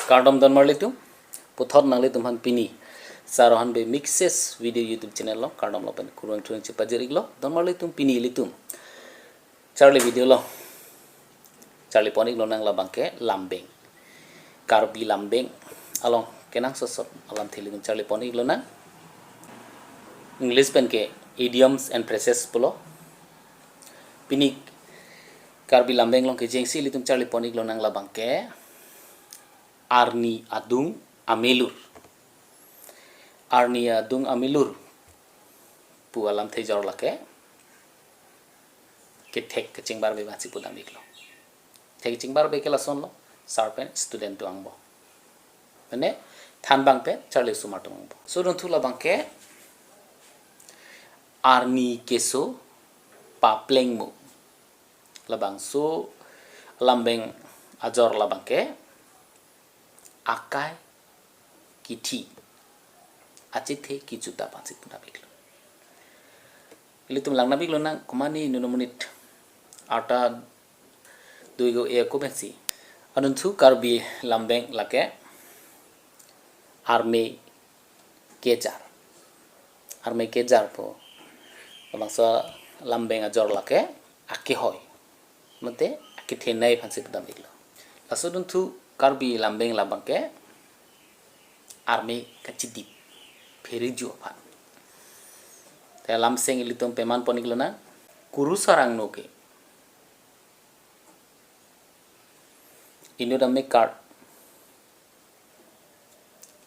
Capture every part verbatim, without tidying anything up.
Kardom donmarlitum, puthot nanglitum aphan pini Sir Rohan Bey Mixes Video YouTube channel along kardom lapen kurvangthu nangchepajir-iklo. Donmarlitum, pini ilitum charli video along charlipon-iklonang labangke lambeng. Karbi lambeng along kenangsot sot alamthe ilitum charlipon-iklonang. English pen ke idioms and phrases pulo. Pini Karbi lambeng along kejengsi ilitum charlipon-iklonang labangke arni adung amelur. Arni adung amelur pu alamthe ajor lake kethek kachingbarbe aphansi pudam-iklo. Thek kachingbarbe ke lasonlo, sir pen student do-ang bo. Mane thanbang pen charli osomar do-ang bo. Laso adunthu labangke arni keso paplengmo. Labangso lambeng ajor labangke akai kithi, achethe kecho ta aphansi pudam-iklo. Ilitum langnam-iklonang komatne inut amonit arta do-ik-o, e-ik-o pensi. Adunthu Karbi lambeng lake arme kejar. Arme kejar pu labangso lambeng ajor lake akehoi mate akethenei aphansi pudam-iklo. Laso adunthu Karbi lambeng labangke arme kachidip, phiriju aphan. Te lamseng ilitum pemanpon-iklonang, kurusar angno ke inut amekar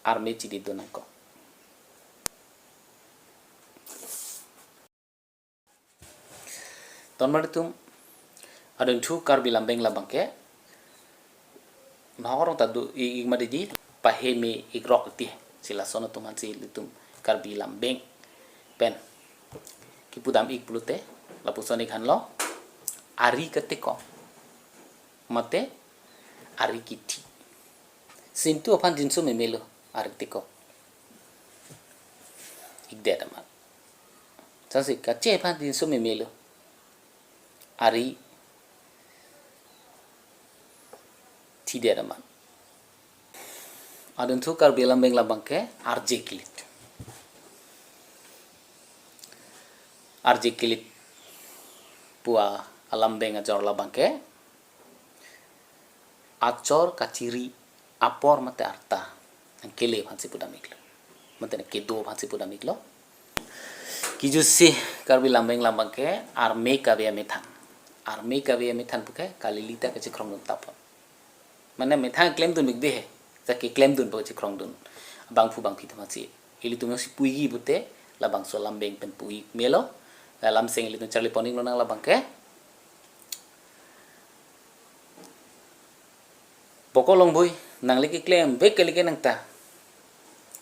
arme chidip do nangkok. Donmarlitum, adunthu Karbi lambeng labangke nahok arong ta do-ik, ik mati di, paheme ikrok ti, si lason atum aphansi ilitum Karbi lambeng pen kipudam-ik pulote lapuson-ik thanlo, ari katekong mate ari kithi. Sintu aphan dinso memelo ari tekong. Ikdet amat. Lasi kache aphan dinso memelo, ari thidet amat. Adunthu Karbi lambeng labangke arje kilit. Arje kilit pu alambeng ajor labangke achor kachiri apor mate arta nangkele aphansi pudam-iklo, mate nangkedo aphansi pudam-iklo. Kejutsi Karbi lambeng labangke arme kave amethan. Arme kave amethan puke kali-kali ta kachekrongdun tapon. Mane methang klemdun bikbe he, jake klemdun pu kachekrongdun abangphu bangphi atum aphansi. Ilitum si puji pute labangso lambeng pen puji melo. La lamseng ilitum charlipon-iklonang labangke Bokol Longbui, nangli keklem bek kali ke nangta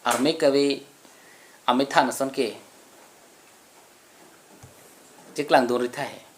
arme kave amethan ason ke cheklangdun ri tahai.